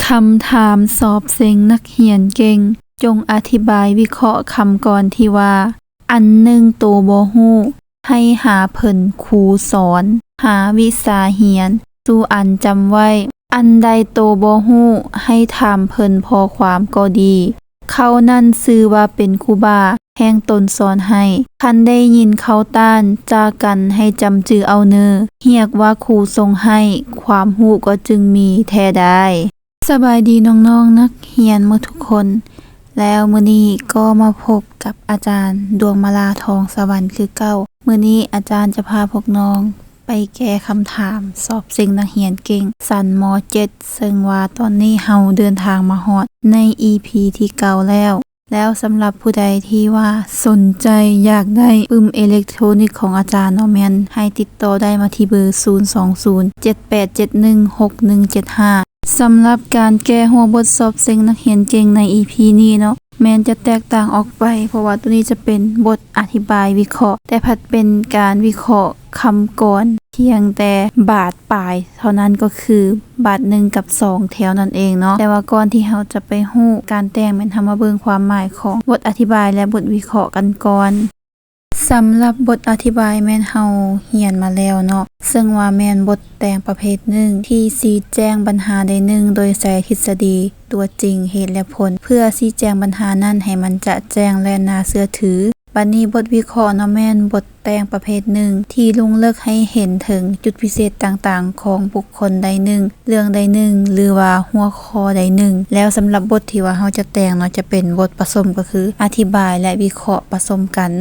ຄຳຖາມສອບເສັງນັກຮຽນເກັ່ງ, ຈົ່ງອະທິບາຍວິເຄາະຄຳກອນທີ່ວ່າ ອັນໜຶ່ງໂຕບໍ່ຮູ້ ໃຫ້ຫາເພິ່ນຄູສອນ, ຫາວິຊາຮຽນສູ່ອັນຈຳໄວ້. ອັນໃດໂຕບໍ່ຮູ້ ໃຫ້ຖາມເພິ່ນຂໍ້ຄວາມກໍດີ. ເຂົານັ້ນຊື່ວ່າເປັນຄູບາ ແຫ່ງຕົນສອນໃຫ້. ຄັນໄດ້ຍິນເຂົາຕ້ານ, ຈາກັນໃຫ້ຈຳຈື່ເອົາເນີ, ຮຽກວ່າຄູຊົງໃຫ້, ຄວາມຮູ້ກໍຈຶ່ງມີແທ້ດາຍ. ສະບາຍດີນ້ອງໆນັກຮຽນໝົດທຸກຄົນ, ແລ້ວມື້ນີ້ກໍມາພົບກັບອາຈານດວງມາລາ ທອງສະຫວັນຄືເກົ່າ. ມື້ນີ້ອາຈານຈະພາພວກນ້ອງໄປແກ້ຄຳຖາມສອບເສັງນັກຮຽນເກັ່ງຊັ້ນ ມໍເຈັດ ເຊິ່ງວ່າຕອນນີ້ເຮົາເດີນທາງມາຮອດໃນອີພີທີເກົ້າແລ້ວ. ແລ້ວສຳລັບຜູ້ໃດທີ່ວ່າສົນໃຈຢາກໄດ້ປຶ້ມເອເລັກໂທຣນິກຂອງອາຈານເນາະ ແມ່ນໃຫ້ຕິດຕໍ່ໄດ້ມາທີ່ເບີ ສູນສອງສູນ ເຈັດແປດເຈັດໜຶ່ງ ຫົກໜຶ່ງເຈັດຫ້າ. ສຳລັບການແກ້ຫົວບົດສອບເສັງນັກຮຽນເກັ່ງໃນອີພີນີ້ເນາະ ແມ່ນຈະແຕກຕ່າງອອກໄປ, ເພາະວ່າໂຕນີ້ຈະເປັນບົດອະທິບາຍວິເຄາະ, ແຕ່ພັດເປັນການວິເຄາະຄຳກອນພຽງແຕ່ບາດປາຍເທົ່ານັ້ນ, ກໍຄືບາດໜຶ່ງກັບສອງແຖວນັ້ນເອງເນາະ. ແຕ່ວ່າກ່ອນທີ່ເຮົາຈະໄປຮູ້ການແຕ່ງ, ແມ່ນເຮົາມາເບິ່ງຄວາມໝາຍຂອງບົດອະທິບາຍ ແລະ ບົດວິເຄາະກັນກ່ອນ. ສຳລັບບົດອະທິບາຍແມ່ນເຮົາຮຽນມາແລ້ວເນາະ, ເຊິ່ງວ່າແມ່ນບົດແຕ່ງປະເພດໜຶ່ງທີ່ຊີ້ແຈງບັນຫາໃດໜຶ່ງໂດຍໃຊ້ທິດສະດີ, ຕົວຈິງ, ເຫດ ແລະ ຜົນ, ເພື່ອຊີ້ແຈງບັນຫານັ້ນໃຫ້ມັນຈະແຈ້ງ ແລະ ໜ້າເຊື່ອຖື. ບັດນີ້ບົດວິເຄາະເນາະ ແມ່ນບົດແຕ່ງປະເພດໜຶ່ງທີ່ລົງເລິກໃຫ້ເຫັນເຖິງຈຸດພິເສດຕ່າງໆຂອງບຸກຄົນໃດໜຶ່ງ, ເລື່ອງໃດໜຶ່ງ ຫຼືວ່າຫົວຂໍ້ໃດໜຶ່ງ. ແລ້ວສຳລັບບົດທີ່ວ່າເຮົາຈະແຕ່ງເນາະ ຈະເປັນບົດປະສົມ, ກໍຄືອະທິບາຍ ແລະ ວິເຄາະປະສົມກັນ.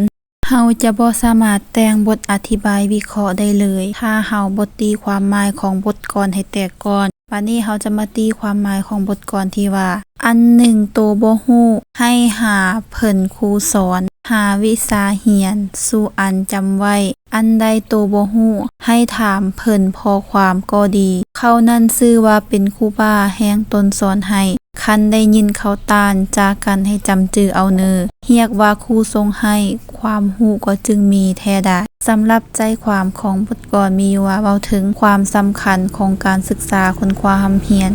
ເຮົາຈະບໍ່ສາມາດແຕ່ງບົດອະທິບາຍວິເຄາະໄດ້ເລີຍ ຖ້າເຮົາບໍ່ຕີຄວາມໝາຍຂອງບົດກ່ອນໃຫ້ແຕກກ່ອນ. ບາດນີ້ເຮົາຈະມາຕີຄວາມໝາຍຂອງບົດກ່ອນທີ່ວ່າ ອັນໜຶ່ງໂຕບໍ່ຮູ້ ໃຫ້ຫາເພິ່ນຄູສອນ, ຫາວິຊາຮຽນສູ່ອັນຈຳໄວ້. ອັນໃດໂຕບໍ່ຮູ້, ໃຫ້ຖາມເພິ່ນຂໍ້ຄວາມກໍດີ. ເຂົານັ້ນຊື່ວ່າເປັນຄູບາແຫ່ງຕົນສອນໃຫ້. ຄັນໄດ້ຍິນເຂົາຕ້ານ, ຈາກັນໃຫ້ຈຳຈື່ເອົາເນີ, ຮຽກວ່າຄູຊົງໃຫ້, ຄວາມຮູ້ກໍຈຶ່ງມີແທ້ດາຍ. ສຳລັບໃຈຄວາມຂອງບົດກ່ອນມີຢູ່ວ່າ ເວົ້າເຖິງຄວາມສຳຄັນຂອງການສຶກສາຄົ້ນຄວ້າຮ່ຳຮຽນ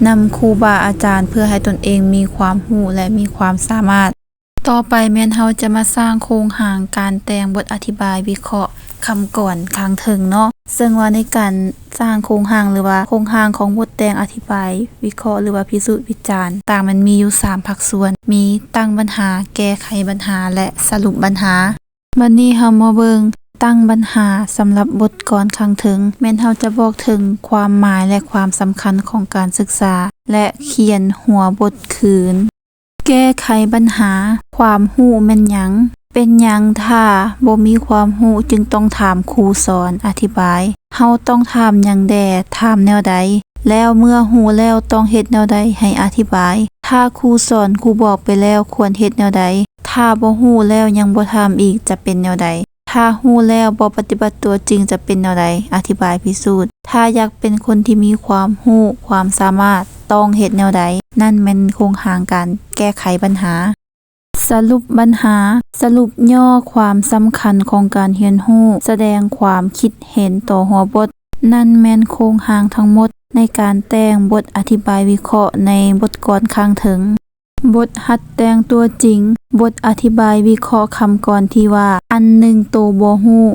ນຳຄູບາອາຈານ ເພື່ອໃຫ້ຕົນເອງມີຄວາມຮູ້ ແລະ ມີຄວາມສາມາດ. ຕໍ່ໄປແມ່ນເຮົາຈະມາສ້າງໂຄງຮ່າງການແຕ່ງບົດອະທິບາຍວິເຄາະຄຳກອນຂ້າງເທິງເນາະ, ເຊິ່ງວ່າໃນການສ້າງໂຄງຮ່າງ ຫຼືວ່າໂຄງຮ່າງຂອງບົດແຕ່ງອະທິບາຍວິເຄາະ ຫຼືວ່າພິສູດວິຈານຕ່າງ ມັນມີຢູ່ສາມພາກສ່ວນ, ມີຕັ້ງບັນຫາ, ແກ້ໄຂບັນຫາ ແລະ ສະຫຼຸບບັນຫາ. ບັດນີ້ເຮົາມາເບິ່ງຕັ້ງບັນຫາສຳລັບບົດກອນຂ້າງເທິງ, ແມ່ນເຮົາຈະບອກເຖິງຄວາມໝາຍ ແລະ ຄວາມສຳຄັນຂອງການສຶກສາ ແລະ ຂຽນຫົວບົດຄືນ. ແກ້ໄຂບັນຫາ, ຄວາມຮູ້ແມ່ນຫຍັງ? ເປັນຫຍັງຖ້າບໍ່ມີຄວາມຮູ້ຈຶ່ງຕ້ອງຖາມຄູສອນອະທິບາຍ? ເຮົາຕ້ອງຖາມຫຍັງແດ່? ຖາມແນວໃດ? ແລ້ວເມື່ອຮູ້ແລ້ວຕ້ອງເຮັດແນວໃດ? ໃຫ້ອະທິບາຍ. ຖ້າຄູສອນ, ຄູບອກໄປແລ້ວຄວນເຮັດແນວໃດ? ຖ້າບໍ່ຮູ້ແລ້ວຍັງບໍ່ຖາມອີກ ຈະເປັນແນວໃດ? ຖ້າຮູ້ແລ້ວບໍ່ປະຕິບັດຕົວຈິງຈະເປັນແນວໃດ? ອະທິບາຍພິສູດ. ຖ້າຢາກເປັນຄົນທີ່ມີຄວາມຮູ້, ຄວາມສາມາດ, ຕ້ອງເຮັດແນວໃດ? ນັ້ນແມ່ນໂຄງຮ່າງການແກ້ໄຂບັນຫາ. ສະຫຼຸບບັນຫາ, ສະຫຼຸບຫຍໍ້ຄວາມສຳຄັນຂອງການຮຽນຮູ້, ສະແດງຄວາມຄິດເຫັນຕໍ່ຫົວບົດ. ນັ້ນແມ່ນໂຄງຮ່າງທັງໝົດໃນການແຕ່ງບົດອະທິບາຍວິເຄາະໃນບົດກອນຂ້າງເທິງ. ບົດຫັດແຕ່ງຕົວຈິງ, ບົດອະທິບາຍວິເຄາະຄຳກອນທີ່ວ່າ ອັນໜຶ່ງໂຕບໍ່ຮູ້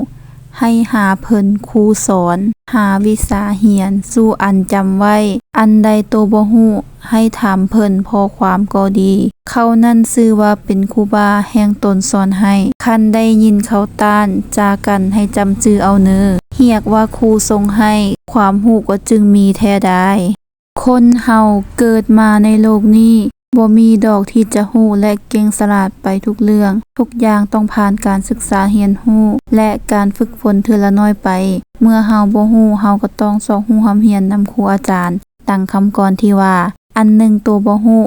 ໃຫ້ຫາເພິ່ນຄູສອນ, ຫາວິຊາຮຽນສູ່ອັນຈຳໄວ້. ອັນໃດໂຕບໍ່ຮູ້, ໃຫ້ຖາມເພິ່ນຂໍ້ຄວາມກໍດີ. ເຂົານັ້ນຊື່ວ່າເປັນຄູບາແຫ່ງຕົນສອນໃຫ້. ຄັນໄດ້ຍິນເຂົາຕ້ານ, ຈາກັນໃຫ້ຈຳຈື່ເອົາເນີ, ຮຽກວ່າຄູຊົງໃຫ້, ຄວາມຮູ້ກໍຈຶ່ງມີແທ້ດາຍ. ຄົນເຮົາເກີດມາໃນໂລກນີ້ ບໍ່ມີດອກທີ່ຈະຮູ້ ແລະ ເກັ່ງສະຫຼາດໄປທຸກເລື່ອງ. ທຸກຢ່າງຕ້ອງຜ່ານການສຶກສາຮຽນຮູ້ ແລະ ການຝຶກຝົນເທື່ອລະໜ້ອຍໄປ. ເມື່ອເຮົາບໍ່ຮູ້, ເຮົາກໍຕ້ອງຊອກຮູ້ຮ່ຳຮຽນນຳຄູອາຈານ. ດັ່ງຄຳກອນທີ່ວ່າ ອັນໜຶ່ງໂຕບໍ່ຮູ້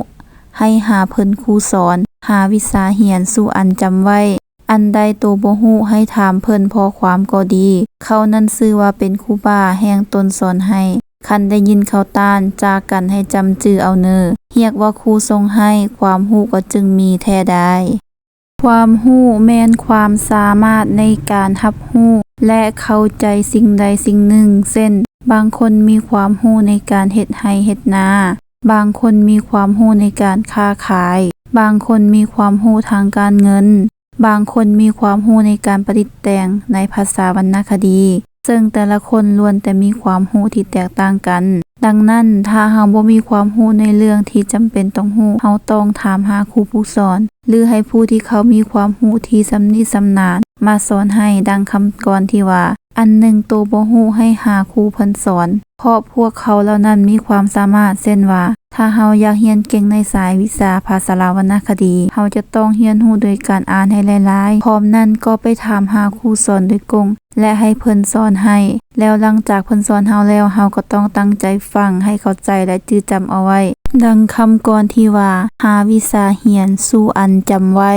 ໃຫ້ຫາເພິ່ນຄູສອນ, ຫາວິຊາຮຽນສູ່ອັນຈຳໄວ້. ອັນໃດໂຕບໍ່ຮູ້ໃຫ້ຖາມເພິ່ນຂໍ້ຄວາມກໍດີ. ເຂົານັ້ນຊື່ວ່າເປັນຄູບາແຫ່ງຕົນສອນໃຫ້. ຄັນໄດ້ຍິນເຂົາຕ້ານ, ຈາກັນໃຫ້ຈຳຈື່ເອົາເນີ, ຮຽກວ່າຄູຊົງໃຫ້, ຄວາມຮູ້ກໍຈຶ່ງມີແທ້ດາຍ. ຄວາມຮູ້ແມ່ນຄວາມສາມາດໃນການຮັບຮູ້ ແລະ ເຂົ້າໃຈສິ່ງໃດສິ່ງໜຶ່ງ, ເຊັ່ນ ບາງຄົນມີຄວາມຮູ້ໃນການເຮັດໄຮ່ເຮັດນາ, ບາງຄົນມີຄວາມຮູ້ໃນການຄ້າຂາຍ, ບາງຄົນມີຄວາມຮູ້ທາງການເງິນ, ບາງຄົນມີຄວາມຮູ້ໃນການປະດິດແຕ່ງໃນພາສາວັນນະຄະດີ, ເຊິ່ງແຕ່ລະຄົນລ້ວນແຕ່ມີຄວາມຮູ້ທີ່ແຕກຕ່າງກັນ. ດັ່ງນັ້ນ, ຖ້າເຮົາບໍ່ມີຄວາມຮູ້ໃນເລື່ອງທີ່ຈຳເປັນຕ້ອງຮູ້, ເຮົາຕ້ອງຖາມຫາຄູຜູ້ສອນ ຫຼື ໃຫ້ຜູ້ທີ່ເຂົາມີຄວາມຮູ້ທີ່ຊຳນິຊຳນານມາສອນໃຫ້. ດັ່ງຄຳກອນທີ່ວ່າ, ອັນໜຶ່ງໂຕບໍ່ຮູ້ໃຫ້ຫາຄູເພິ່ນສອນ, ເພາະພວກເຂົາເຫຼົ່ານັ້ນມີຄວາມສາມາດ. ເຊັ່ນວ່າ, ຖ້າເຮົາຢາກຮຽນເກັ່ງໃນສາຍວິຊາພາສາລາວວັນນະຄະດີ, ເຮົາຈະຕ້ອງຮຽນຮູ້ໂດຍການອ່ານໃຫ້ຫຼາຍໆ, ພ້ອມນັ້ນກໍໄປຖາມຫາຄູສອນໂດຍກົງ ແລະ ໃຫ້ເພິ່ນສອນໃຫ້. ແລ້ວຫຼັງຈາກເພິ່ນສອນເຮົາແລ້ວ, ເຮົາກໍຕ້ອງຕັ້ງໃຈຟັງໃຫ້ເຂົ້າໃຈ ແລະ ຈື່ຈຳເອົາໄວ້. ດັ່ງຄຳກອນທີ່ວ່າ, ຫາວິຊາຮຽນສູ່ອັນຈຳໄວ້.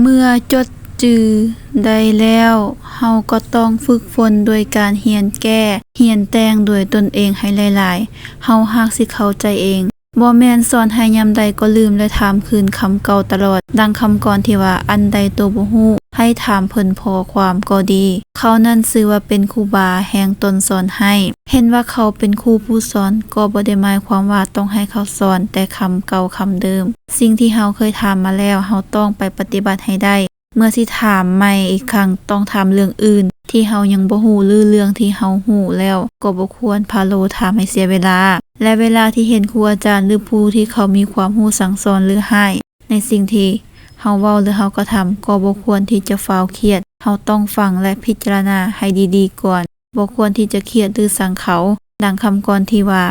ເມື່ອຈົດຈື່ໄດ້ແລ້ວ, ເຮົາກໍຕ້ອງຝຶກຝົນໂດຍການຮຽນແກ້, ຮຽນແຕ່ງໂດຍຕົນເອງໃຫ້ຫຼາຍໆ, ເຮົາຫາກຊິເຂົ້າໃຈເອງ. ບໍ່ແມ່ນສອນໃຫ້ຍາມໃດກໍລືມ ແລະ ຖາມຄືນຄຳເກົ່າຕະຫຼອດ. ດັ່ງຄຳກອນທີ່ວ່າ, ອັນໃດໂຕບໍ່ຮູ້, ໃຫ້ຖາມເພິ່ນພໍຄວາມກໍດີ. ເຂົານັ້ນຊື່ວ່າເປັນຄູບາແຫ່ງຕົນສອນໃຫ້. ເຫັນວ່າເຂົາເປັນຄູຜູ້ສອນ ກໍບໍ່ໄດ້ໝາຍຄວາມວ່າຕ້ອງໃຫ້ເຂົາສອນແຕ່ຄຳເກົ່າຄຳເດີມ. ສິ່ງທີ່ເຮົາເຄີຍຖາມມາແລ້ວ, ເຮົາຕ້ອງໄປປະຕິບັດໃຫ້ໄດ້. ເມື່ອຊິຖາມໃໝ່ອີກຄັ້ງ, ຕ້ອງຖາມເລື່ອງອື່ນທີ່ເຮົາຍັງບໍ່ຮູ້ ຫຼື ເລື່ອງທີ່ເຮົາຮູ້ແລ້ວ, ກໍບໍ່ຄວນພາໂລຖາມໃຫ້ເສຍເວລາ. ແລະ ເວລາທີ່ເຫັນຄູອາຈານ ຫຼື ຜູ້ທີ່ເຂົາມີຄວາມຮູ້ສັ່ງສອນ ຫຼື ຮ້າຍໃນສິ່ງທີ່ເຮົາເວົ້າ ຫຼື ເຮົາກະທຳ, ກໍບໍ່ຄວນທີ່ຈະຟ້າວຄຽດ. ເຮົາຕ້ອງຟັງ ແລະ ພິຈາລະນາໃຫ້ດີໆກ່ອນ. ບໍ່ຄວນທີ່ຈະຄຽດ ຫຼື ຊັງເຂົາ. ດັ່ງຄຳກອນທີ່ວ່າ,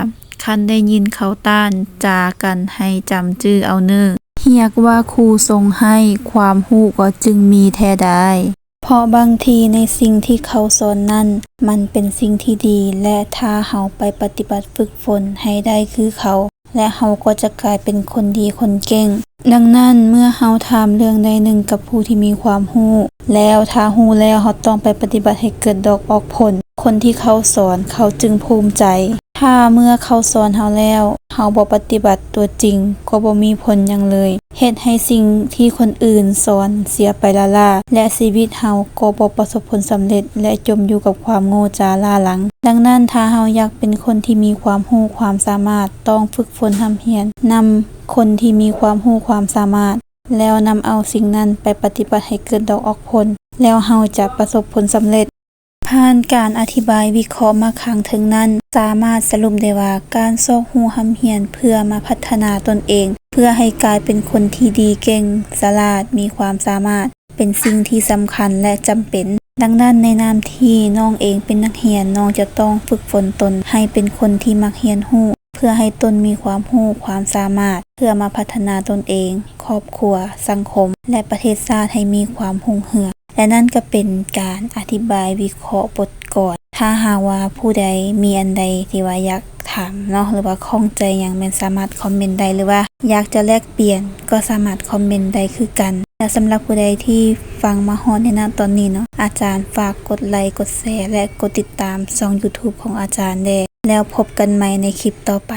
ຄັນໄດ້ຍິນເຂົາຕ້ານຈາກັນໃຫ້ຈຳຈື່ເອົາເນີ. ຮຽກວ່າຄູຊົງໃຫ້, ຄວາມຮູ້ກໍຈຶ່ງມີແທ້ດາຍ. ເພາະບາງທີໃນສິ່ງທີ່ເຂົາສອນນັ້ນ, ມັນເປັນສິ່ງທີ່ດີ ແລະ ຖ້າເຮົາໄປປະຕິບັດຝຶກຝົນໃຫ້ໄດ້ຄືເຂົາ, ແລະ ເຮົາກໍຈະກາຍເປັນຄົນດີຄົນເກັ່ງ. ດັ່ງນັ້ນ, ເມື່ອເຮົາຖາມເລື່ອງໃດໜຶ່ງກັບຜູ້ທີ່ມີຄວາມຮູ້ແລ້ວ, ຖ້າຮູ້ແລ້ວ, ເຮົາຕ້ອງໄປປະຕິບັດໃຫ້ເກີດດອກອອກຜົນ. ຄົນທີ່ເຂົາສອນ, ເຂົາຈຶ່ງພູມໃຈ. ຖ້າເມື່ອເຂົາສອນເຮົາແລ້ວ, ເຮົາບໍ່ປະຕິບັດຕົວຈິງ, ກໍບໍ່ມີຜົນຫຍັງເລີຍ. ເຮັດໃຫ້ສິ່ງທີ່ຄົນອື່ນສອນເສຍໄປລ້າໆ ແລະ ຊີວິດເຮົາກໍບໍ່ປະສົບຜົນສຳເລັດ ແລະ ຈົມຢູ່ກັບຄວາມໂງ່ຈ້າລ້າຫຼັງ. ດັ່ງນັ້ນ, ຖ້າເຮົາຢາກເປັນຄົນທີ່ມີຄວາມຮູ້ຄວາມສາມາດ, ຕ້ອງຝຶກຝົນຮ່ຳຮຽນນຳຄົນທີ່ມີຄວາມຮູ້ຄວາມສາມາດ, ແລ້ວນຳເອົາສິ່ງນັ້ນໄປປະຕິບັດໃຫ້ເກີດດອກອອກຜົນ, ແລ້ວເຮົາຈະປະສົບຜົນສຳເລັດ. ຜ່ານການອະທິບາຍວິເຄາະມາຂ້າງເທິງນັ້ນ, ສາມາດສະຫຼຸບໄດ້ວ່າ ການຊອກຮູ້ຮ່ຳຮຽນເພື່ອມາພັດທະນາຕົນເອງ, ເພື່ອໃຫ້ກາຍເປັນຄົນທີ່ດີເກັ່ງ, ສະຫຼາດ, ມີຄວາມສາມາດ, ເປັນສິ່ງທີ່ສຳຄັນ ແລະ ຈຳເປັນ. ດັ່ງນັ້ນ, ໃນນາມທີ່ນ້ອງເອງເປັນນັກຮຽນ, ນ້ອງຈະຕ້ອງຝຶກຝົນຕົນໃຫ້ເປັນຄົນທີ່ມັກຮຽນຮູ້, ເພື່ອໃຫ້ຕົນມີຄວາມຮູ້ຄວາມສາມາດ ເພື່ອມາພັດທະນາຕົນເອງ, ຄອບຄົວ, ສັງຄົມ ແລະ ປະເທດຊາດໃຫ້ມີຄວາມຮຸ່ງເຮືອງ. ແລະ ນັ້ນກໍເປັນການອະທິບາຍວິເຄາະບົດກອນ. ຖ້າຫາກວ່າຜູ້ໃດມີອັນໃດທີ່ວ່າຢາກຖາມເນາະ ຫຼືວ່າຂ້ອງໃຈຫຍັງ ແມ່ນສາມາດຄອມເມັນໄດ້ ຫຼືວ່າຢາກຈະແລກປ່ຽນກໍສາມາດຄອມເມັນໄດ້ຄືກັນ. ແລະສຳລັບຜູ້ໃດທີ່ຟັງມາຮອດໃນນະຕອນນີ້ເນາະ, ອາຈານຝາກກົດໄລ, ກົດແຊ ແລະ ກົດຕິດຕາມຊ່ອງ YouTube ຂອງອາຈານແດ່. ແລ້ວພົບກັນໃໝ່ໃນຄລິບຕໍ່ໄປ.